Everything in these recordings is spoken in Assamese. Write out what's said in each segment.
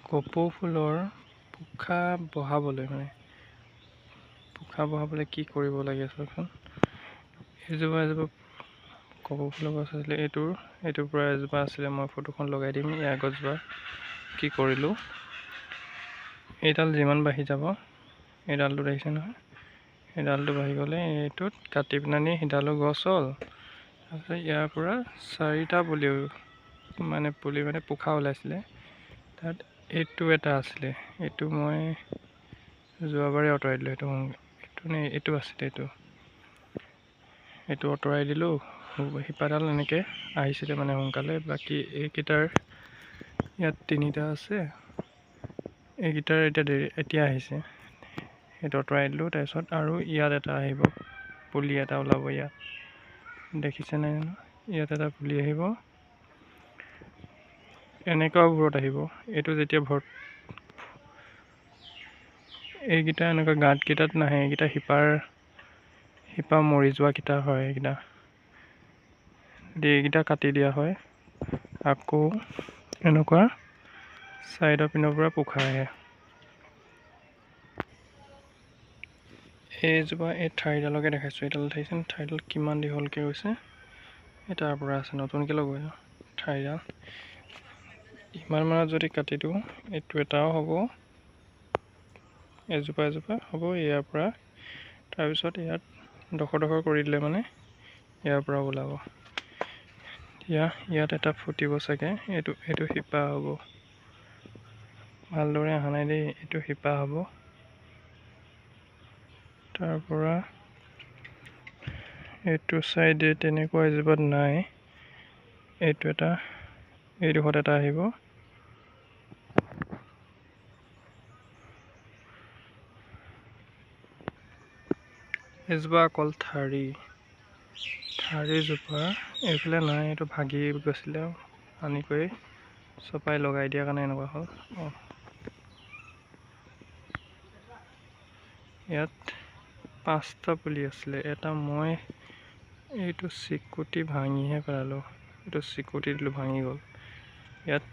কপৌ ফুলৰ পোখা বঢ়াবলৈ মানে পোখা বঢ়াবলৈ কি কৰিব লাগে চাওকচোন। এজোপা এজোপা কপৌ ফুলৰ গছ আছিলে, এইটোৰ পৰা এজোপা আছিলে, মই ফটোখন লগাই দিম। ইয়াৰ গছজোপা কি কৰিলোঁ, এইডাল যিমান বাঢ়ি যাব, এই ডালটো দেখিছে নহয়, এই ডালটো বাঢ়ি গ'লে এইটোত কাটি পেলানি সিডালো গছ হ'ল। তাৰপিছত ইয়াৰ পৰা চাৰিটা পুলি মানে পুলি মানে পোখা ওলাইছিলে, তাত এইটো এটা আছিলে, এইটো মই যোৱাবাৰেই আঁতৰাই দিলোঁ। এইটো নে এইটো আছিলে, এইটো আঁতৰাই দিলোঁ। শিপাডাল এনেকৈ আহিছিলে মানে সোনকালে। বাকী এইকেইটাৰ ইয়াত তিনিটা আছে, এইকেইটাৰ এতিয়া দেৰি এতিয়া আহিছে, সেইটো আঁতৰাই দিলোঁ। তাৰপিছত আৰু ইয়াত এটা আহিব, পুলি এটা ওলাব ইয়াত, দেখিছে নাই জানো, ইয়াত এটা পুলি আহিব, এনেকুৱাবোৰত আহিব। এইটো যেতিয়া এইকেইটা এনেকুৱা গাঁতকেইটাত নাহে, এইকেইটা শিপা মৰি যোৱাকেইটা হয়। এইকেইটা যদি এইকেইটা কাটি দিয়া হয়, আকৌ এনেকুৱা চাইডৰ পিনৰ পৰা পোখা আহে। এইজোপা এই ঠাৰিডালকে দেখাইছোঁ, এইডাল দেখিছে ঠাৰিডাল কিমান দীঘলকৈ গৈছে, এই তাৰ পৰা আছে নতুনকৈ লগোৱা ঠাৰিডাল। ইমান মানত যদি কাটি দিওঁ, এইটো এটাও হ'ব, এজোপা এজোপা হ'ব ইয়াৰ পৰা। তাৰপিছত ইয়াত ডোখৰ ডোখৰ কৰি দিলে মানে ইয়াৰ পৰা ওলাব। এতিয়া ইয়াত এটা ফুটিব চাগে, এইটো শিপা হ'ব, ভালদৰে অহা নাই দেই, এইটো শিপা হ'ব। তাৰ পৰা এইটো চাইডে তেনেকুৱা এজোপাত নাই, এইটো এটা এইডোখৰত এটা আহিব। এজোপা অকল ঠাৰিজোপা এইফালে নাই, এইটো ভাগি গৈছিলে, আনি কৰি চপাই লগাই দিয়াৰ কাৰণে এনেকুৱা হ'ল। অঁ, ইয়াত 5টা পুলি আছিলে, এটা মই এইটো চিকুটি ভাঙিহে পেলালোঁ, এইটো চিকুটি দিলোঁ ভাঙি গ'ল। ইয়াত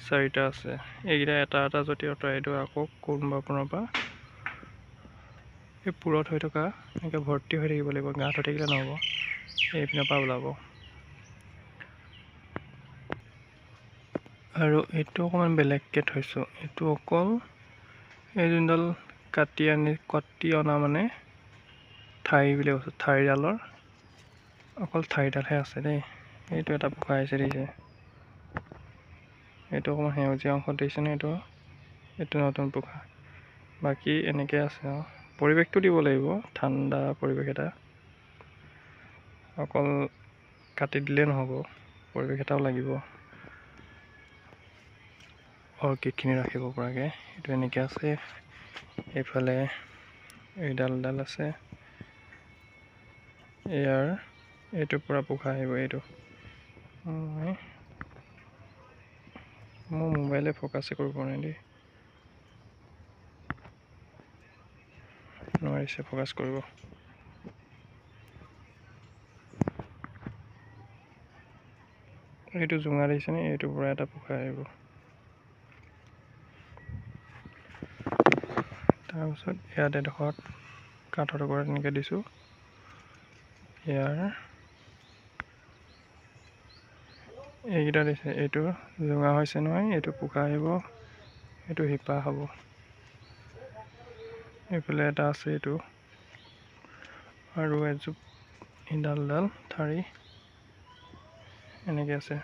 4টা আছে, এইকেইটা এটা এটা যদি আঁতৰাই দিওঁ, আকৌ কোনোবা কোনোবা পৰা এই পুৰত হৈ থকা এনেকৈ ভৰ্তি হৈ থাকিব লাগিব, গাঁত হৈ থাকিলে নহ'ব, এইপিনৰ পৰা ওলাব। আৰু এইটো অকণমান বেলেগকৈ থৈছোঁ, এইটো অকল এই যোনডাল কাটি অনা মানে ঠাৰি বুলি কৈছোঁ, ঠাৰিডালৰ অকল ঠাৰিডালহে আছে দেই। এইটো এটা পোখা আহিছে দেখিছে, এইটো অকণমান সেউজীয়া অংশত দেখিছেনে, এইটো নতুন পোখা। বাকী এনেকৈ আছে আৰু পৰিৱেশটো দিব লাগিব, ঠাণ্ডা পৰিৱেশ এটা, অকল কাটি দিলেই নহ'ব, পৰিৱেশ এটাও লাগিব অৰ্কিডখিনি ৰাখিব পৰাকৈ। এইটো এনেকৈ আছে, এইফালে এইডাল ডাল আছে, ইয়াৰ এইটোৰ পৰা পোখা আহিব। এইটো মোৰ মোবাইলে ফ'কাছে কৰিব পৰা নাই দেই, নোৱাৰিছে ফ'কাছ কৰিব। এইটো জোঙা দেখিছেনে, এইটোৰ পৰা এটা পোখা আহিব। তাৰপিছত ইয়াত এডোখৰত কাঠৰ টুকুৰা তেনেকৈ দিছোঁ। ইয়াৰ এইকেইটা দিছে, এইটো জোঙা হৈছে নহয়, এইটো পোখা আহিব, এইটো শিপা হ'ব। এইফালে এটা আছে এইটো, আৰু এজোপ এডাল ঠাৰি এনেকৈ আছে।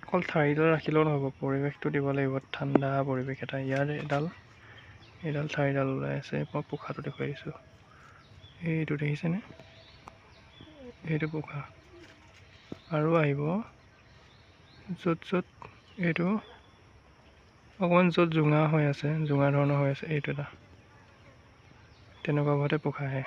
অকল ঠাৰিডাল ৰাখিলেও নহ'ব, পৰিৱেশটো দিব লাগিব, ঠাণ্ডা পৰিৱেশ এটা। ইয়াৰ এইডাল ঠাৰিডাল ওলাই আছে, মই পোখাটো দেখুৱাই দিছোঁ। এইটো দেখিছেনে, এইটো পোখা। আৰু আহিব য'ত য'ত এইটো অকণমান য'ত জোঙা হৈ আছে, জোঙা ধৰণৰ হৈ আছে, এইটো এটা তেনেকুৱাবোৰতে পোখা আহে।